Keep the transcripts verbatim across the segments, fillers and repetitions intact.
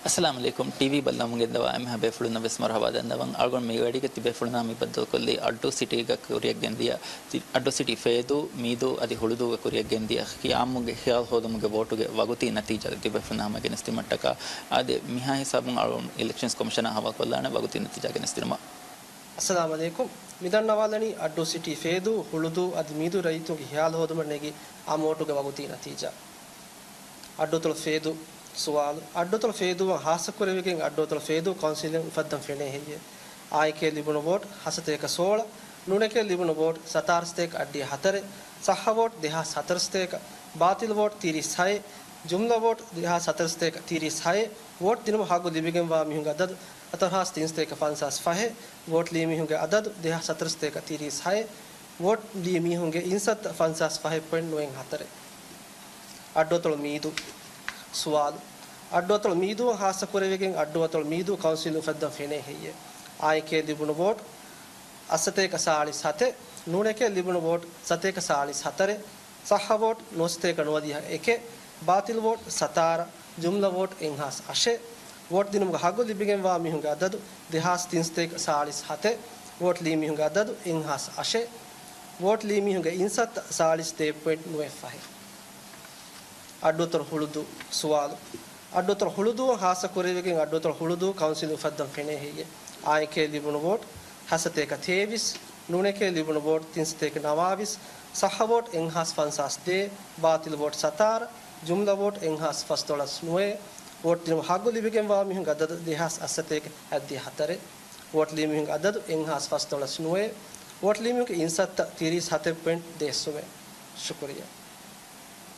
އައްސަލާމު ޢަލައިކުމް. ޓީވީ ބައްލަވަމުން ގެންދަވާ އެންމެހާ ބޭފުޅުންނަށް ވެސް މަރުޙަބާ ދަންނަވަން. އަޅުގަނޑު މި ވެޑިގަތި ބޭފުޅުންނާ މި ބައްދަލުކޮށްލީ އައްޑޫ ސިޓީގަ ކުރިއަށް ގެންދިޔަ، ތި-، އައްޑޫ ސިޓީ ފޭދޫ، މީދޫ އަދި ހުޅުދޫގަ ކުރިއަށް ގެންދިޔަ އާއްމުގެ ޚިޔާލު ހޯދުމުގެ ވޯޓުގެ ވަގުތީ ނަތީޖާ ތިބޭފުޅުންނާ ހަމަ ގެނެސްދިނުމަށްޓަކާ، އާދެ، މިހާ ހިސާބުން އަޅުގަނޑު އިލެކްޝަންސް ކޮމިޝަނާ ހަވާލުކޮށްލާނެ ވަގުތީ ނަތީޖާ ގެނެސްދިނުމަށް. އައްސަލާމު ޢަލައިކުމް. މިދަންނަވާލަނީ އައްޑޫ ސިޓީ ފޭދޫ، ހުޅުދޫ އަދި މީދޫ ރައްޔިތުންގެ ޚިޔާލު ހޯދުމަށް ނެގި އާއްމު ވޯޓުގެ ވަގުތީ ނަތީޖާ. އައްޑޫތަޅު ފޭދޫ. ސުވާލު، އައްޑޫތަޅު ފޭދޫއަށް ހާއްސަ ކުރެވިގެން އައްޑޫތަޅު ފޭދޫ ކައުންސިލުން އުފައްދަން ފެނޭ ހެއްޔޭ؟ އާނއެކޭ ލިބުނު ވޯޓް ހަސަތޭކަ ސޯޅަ، ނޫނެކޭ ލިބުނު ވޯޓް ސަތާރަ ސަތޭކަ އަށްޑިހަ ހަތަރެއް، ސައްހަ ވޯޓް ދެހާސް ހަތަރަ ސަތޭކަ، ބާޠިލް ވޯޓް ތިރީސް ހައެއް، ޖުމްލަ ވޯޓް ދެހާސް ހަތަރަ ސަތޭކަ ތިރީސް ހައެއް، ވޯޓް ދިނުމަށް ހައްގު ލިބިގެންވާ މީހުންގެ އަދަދު ހަތަރު ހާސް ތިން ސަތޭކަ ފަންސާސް ފަހެއް، ވޯޓް ލީ މީހުންގެ އަދަދު ދެހާސް ހަތަރަ ސަތޭކަ ތިރީސް ހައެއް، ވޯޓް ލީ މީހުންގެ އިންސައްތަ ފަންސާސް ފަހެއް ޕޮއިންޓް ނުވަ ހަތަރެއް. އައްޑޫތަޅު މީދޫ. ސުވާލު، އައްޑޫތަޅު މީދޫއަށް ހާއްސަ ކުރެވިގެން އައްޑޫތަޅު މީދޫ ކައުންސިލުން އުފައްދަން ފެނޭ ހެއްޔޭ؟ އާނއެކޭ ލިބުނު ވޯޓް އަށް ސަތޭކަ ސާޅީސް ހަތެއް، ނޫނެކޭ ލިބުނު ވޯޓް ސަތޭކަ ސާޅީސް ހަތަރެއް، ސައްހަ ވޯޓް ނުވަ ސަތޭކަ ނުވަދިހަ އެކެއް، ބާޠިލް ވޯޓް ސަތާރަ، ޖުމްލަ ވޯޓް އެއްހާސް އަށެއް، ވޯޓް ދިނުމުގެ ހައްގު ލިބިގެންވާ މީހުންގެ އަދަދު ދެހާސް ތިން ސަތޭކަ ސާޅީސް ހަތެއް، ވޯޓް ލީ މީހުންގެ އަދަދު އެއްހާސް އަށެއް، ވޯޓް ލީ މީހުންގެ އިންސައްތަ ސާޅީސް ދޭއް ޕޮއިންޓް ނުވަ ފަހެއް. އައްޑޫތަޅު ހުޅުދޫ. ސުވާލު، އައްޑޫތަޅު ހުޅުދޫއަށް ހާއްސަ ކުރެވިގެން އައްޑޫތަޅު ހުޅުދޫ ކައުންސިލުން އުފައްދަން ފެނޭ ހެއްޔޭ؟ އާނއެކޭ ލިބުނު ވޯޓް ހަސަތޭކަ ތޭވީސް، ނޫނެކޭ ލިބުނު ވޯޓް ތިން ސަތޭކަ ނަވާވީސް، ސައްހަ ވޯޓް އެއްހާސް ފަންސާސް ދޭއް، ބާޠިލް ވޯޓް ސަތާރަ، ޖުމްލަ ވޯޓް އެއްހާސް ފަސްދޮޅަސް ނުވައެއް، ވޯޓް ދިނުމަށް ހައްގު ލިބިގެންވާ މީހުންގެ އަދަދު ދެހާސް އަށް ސަތޭކަ އަށްޑިހަ ހަތަރެއް، ވޯޓް ލީ މީހުންގެ އަދަދު އެއްހާސް ފަސްދޮޅަސް ނުވައެއް، ވޯޓް ލީ މީހުންގެ އިންސައްތަ ތިރީސް ހަތެއް ޕޮއިންޓް ދޭއް ސުމެއް. ޝުކުރިއްޔާ.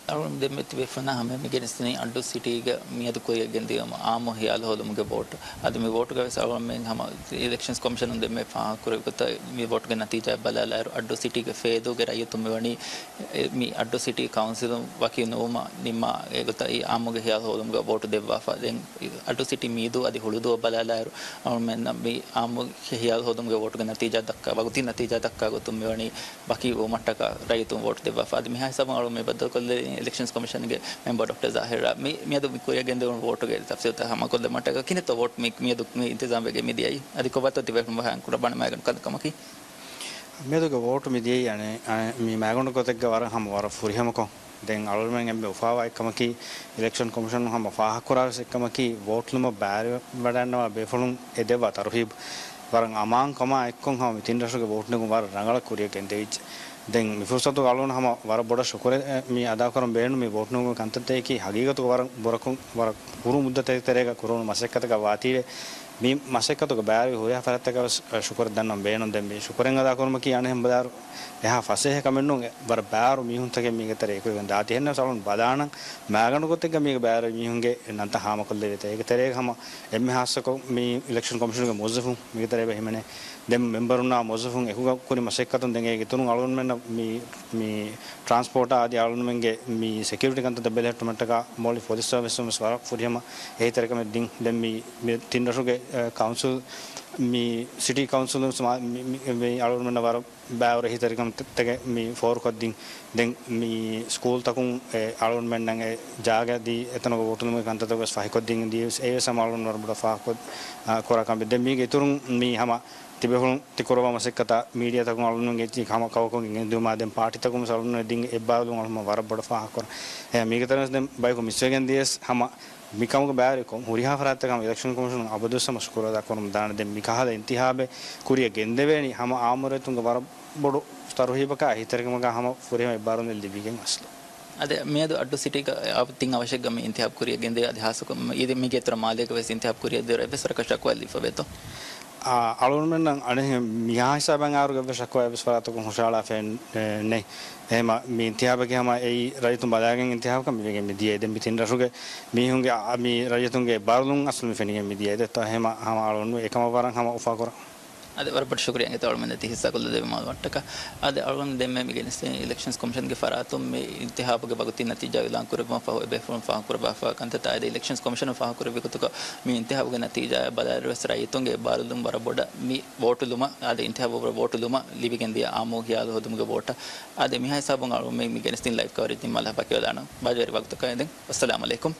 އަޅުގަނޑު ދެންމެ ތިބޭފުޅުންނާ ހަމަ މި ގެނެސްދިނީ އައްޑޫ ސިޓީގަ މިއަދު ކުރިއަށް ގެންދިޔުމު އާއްމު ހިޔާލު ހޯދުމުގެ ވޯޓު. އަދި މި ވޯޓުގަ ވެސް އަޅުގަނޑުމެން ހަމަ އިލެކްޝަންސް ކޮމިޝަނުން ދެންމެ ފާހަގަކުރެއްވި ގޮތަށް މި ވޯޓުގެ ނަތީޖާ ބަލާލާއިރު، އައްޑޫ ސިޓީގެ ފޭދޫގެ ރައްޔިތުން މިވަނީ އެ، މި އައްޑޫ ސިޓީ ކައުންސިލުން ވަކި ނުވުމަށް ނިންމާ އެގޮތަށް އާއްމުގެ ހިޔާލު ހޯދުމުގެ ވޯޓު ދެއްވާފަ. ދެން އައްޑޫ ސިޓީ މީދޫ އަދި ހުޅުދޫއަށް ބަލާލާއިރު، އަޅުގަނޑުމެންނަށް މި އާއްމު ހިޔާލު ހޯދުމުގެ ވޯޓުގެ ނަތީޖާ ދައްކާ، ވަގުތީ ނަތީޖާ ދައްކާ ގޮތުން މިވަނީ ވަކި ވުމަށްޓަކާ ރައްޔިތުން ވޯޓު ދެއްވާފަ. އަދި މިހާ ހިސާބުން އަޅުގަނޑު މި ބައްދަލުކޮށްލެވިން އިލެކްޝަންސް ކޮމިޝަންގެ މެމްބަރ ޑޮކްޓަރ ޒާހިރާ. މި، މިއަދު މި ކުރިއަށް ގެންދެވުނު ވޯޓުގެ ތަފްސީލުތައް ހަމަކޮށްލުމަށްޓަކާ ކިހިނެއްތޯ ވޯޓް މި، މިއަދު މި އިންތިޒާމްވެގެން މި ދިޔައީ؟ އަދި ކޮބާތޯ ތިބޭފުޅުން ބަޔާން ކުރައްވާނެ މައިގަނޑު ކަންކަމަކީ؟ މިއަދުގެ ވޯޓު މި ދިޔައީ އަނެއް، އަނެއް މި މައިގަނޑު ގޮތެއްގަ ވަރަށް ހަމަ ވަރަށް ފުރިހަމަކޮށް. ދެން އަޅުގަނޑުމެން އެންމެ އުފާވާ އެއްކަމަކީ، އިލެކްޝަން ކޮމިޝަނުން ހަމަ ފާހަގަކުރާ ވެސް އެއްކަމަކީ، ވޯޓް ލުމަށް ބައިވެރިވަޑައިގަންނަވާ ބޭފުޅުން އެ ދެއްވާ ތަރުހީބު ވަރަށް އަމާން ކަމާ އެއްކޮށް ހަމަ މި ތިން ރަށުގެ ވޯޓު ނެގުން ވަރަށް ރަނގަޅަށް ކުރިއަށް ގެންދެވިއްޖެ. ދެން މި ފުރުސަތުގަ އަޅުގަނޑު ހަމަ ވަރަށް ބޮޑަށް ޝުކުރެއް މި އަދާކުރަން ބޭނުން. މި ވޯޓު ނެގުމުގެ ކަންތައްތަކަކީ ހަގީގަތުގަ ވަރަށް ބުރަކު، ވަރަށް ކުރު މުއްދަތެއް ތެރޭގަ ކުރެވުނު މަސައްކަތަކަށް ވާތީވެ، މި މަސައްކަތުގަ ބައިވެރި ހުރިހާ ފަރާތްތަކަށް ވެސް ޝުކުރެއް ދަންނަވަން ބޭނުން. ދެން މި ޝުކުރެއް އަދާކުރުމަކީ އަނެއް ހަމަ ބައިވަރު އެހާ ފަސޭހަ ކަމެއް ނޫން. ވަރަށް ބައިވަރު މީހުންތަކެއް މީގެ ތެރޭ އެކުވެގެން ދާތީ. އެހެންނަމަވެސް އަޅުގަނޑު ބަލާނަން މައިގަނޑު ގޮތެއްގަ މީގެ ބައިވަރު މީހުންގެ ނަންތައް ހާމަކޮށްލެވޭތޯ. އޭގެ ތެރޭގަ ހަމަ އެންމެ ހާއްސަކޮށް މި އިލެކްޝަން ކޮމިޝަނުގެ މުވައްޒަފުން މީގެ ތެރޭގަ ހިމެނޭ. ދެން މެމްބަރުންނާ މުވައްޒަފުން އެކުގަ ކުރި މަސައްކަތުން ދެން އޭގެ އިތުރުން އަޅުގަނޑުމެންނަށް މި، މި ޓްރާންސްޕޯޓާ އަދި އަޅުގަނޑުމެންގެ މި ސެކިއުރިޓީ ކަންތައްތައް ބެލެހެއްޓުމަށްޓަކާ މުއައްލިފް ޕޮލިސް ސަރވިސް ވެސް ވަރަށް ފުރިހަމަ އެހީތެރިކަމެއް ދިން. ދެން މި، މި ތިން ރަށުގެ، އަ، ކައުންސިލް، މި ސިޓީ ކައުންސިލުން ސުމާ-، މި، މި، މި އަޅުގަނޑުމެންނަށް ވަރަށް ބައިވަރު އެހީތެރިކަމެއް މި ފޯރުކޮށްދިން. ދެން މި ސްކޫލްތަކުން އެ އަޅުގަނޑުމެންނަށް އެ ޖާގަ ދީ އެތަނުގަ ވޯޓުލުމުގެ ކަންތައްތަކު ވެސް ފަހިކޮށްދިން ދިޔަ ވެސް އެއީ ވެސް ހަމަ އަޅުގަނޑު ވަރަށް ބޮޑަށް ފާހަގަކޮށް، އާ، ކުރާ ކަމެއް. ދެން މީގެ އިތުރުން މި ހަމަ ތިބޭފުޅުން ތިކުރައްވާ މަސައްކަތަށް މީޑިއާތަކުން އަޅުގަނޑުމެންގެ ތި ހަމަ ކައުކޮށް ގެންދިއުމާ ދެން ޕާޓީތަކުން ވެސް އަޅުގަނޑުމެން ދިން އެއްބާރުލުން އަޅުގަނޑު ވަރަށް ބޮޑަށް ފާހަގަކުރަން. އެ، މީގެ ތެރޭ ވެސް ދެން ބަޔަކު މިސްވެގެން ދިޔަސް ހަމަ މިކަމުގެ ބައިވެރިކޮށް ހުރިހާ ފަރާތްތަކަށް ހަމަ އިލެކްޝަން ކޮމިޝަނުން އަބަދުވެސް ހަމަ ޝުކުރު އަދާކުރަމުން ދާނެ. ދެން މިކަހަލަ އިންތިހާބެއް ކުރިއަށް ގެންދެވޭނީ ހަމަ އާއްމު ރައްޔިތުންގެ ވަރަށް ބޮޑު ތަރުހީބަކާ އެހީތެރިކަމަކާ ހަމަ ފުރިހަމަ އެއްބާރުލުން ލިބިގެން އަސްލު. އަދި މިއަދު އައްޑޫ ސިޓީގަ ތިން އަވަށެއްގަ މި އިންތިހާބު ކުރިއަށް ގެންދެވި އަދި ހާއްސަކޮށް މި މިގޭތެރެ މާލޭގަ ވެސް އިންތިހާބު ކުރިއަށް ދިޔައިރު އެއްވެސް ވަރަކަށް ޝަކުވާ ލިބިފަވޭތޯ؟ އާ، އަޅުގަނޑުމެންނަށް އަނެއް މިހާ ހިސާބަށް އައިރުގަ އެއްވެސް ޝަކުވާ އެއްވެސް ފަރާތަކުން ހުށަހަޅާފައެއް ނެތް. އެހެމަ މި އިންތިހާބަކީ ހަމަ އެއީ ރައްޔިތުން ބަލާގެން އިންތިހާބަކަށް މިވެގެން މި ދިޔައީ. ދެން މި ތިން ރަށުގެ މީހުންގެ އާ، މި ރައްޔިތުންގެ އެއްބާރުލުން އަސްލު މި ފެނިގެން މި ދިޔައީ. ދެއްތޯ އެހެމަ ހަމަ އަޅުގަނޑު އެކަމަށް ވަރަށް ހަމަ އުފާކުރަން. އަދި ވަރަށް ބޮޑަށް ޝުކުރިއްޔާ އިނގޭތޯ އަޅުގަނޑުމެން ދެތި ހިއްސާކޮށްލަދެއްވި މައުލޫމާތަކަށް. އަދި އަޅުގަނޑު ދެންމެ މި ގެނެސްދިން އިލެކްޝަންސް ކޮމިޝަންގެ ފަރާތުން މި އިންތިހާބުގެ ވަގުތީ ނަތީޖާ އިޢުލާން ކުރެއްވުމަށް ފަހު އެބޭފުޅުން ފާހަގަކުރައްވާފަ ކަންތައްތައް އާދެ، އިލެކްޝަންސް ކޮމިޝަނުން ފާހަގަކުރެއްވި ގޮތުގަ މި އިންތިހާބުގެ ނަތީޖާއާ ބަލާއިރުވެސް ރައްޔިތުންގެ އެއްބާރުލުން ވަރަށް ބޮޑަށް މި ވޯޓުލުމަށް އާދެ، އިންތިހާބު ވޯޓުލުމަށް ލިބިގެންދިޔަ އާއްމު ޚިޔާލު ހޯދުމުގެ ވޯޓަށް. އާދެ، މިހާ ހިސާބުން އަޅުގަނޑު މި ގެނެސްދިން ލައިވް ކަވަރޭޖް ދިން މާލަ ބަކިވެލާނަން. ބާއްޖަވެރި ވަގުތަކަށް އެދެން. އައްސަލާމު ޢަލައިކުމް.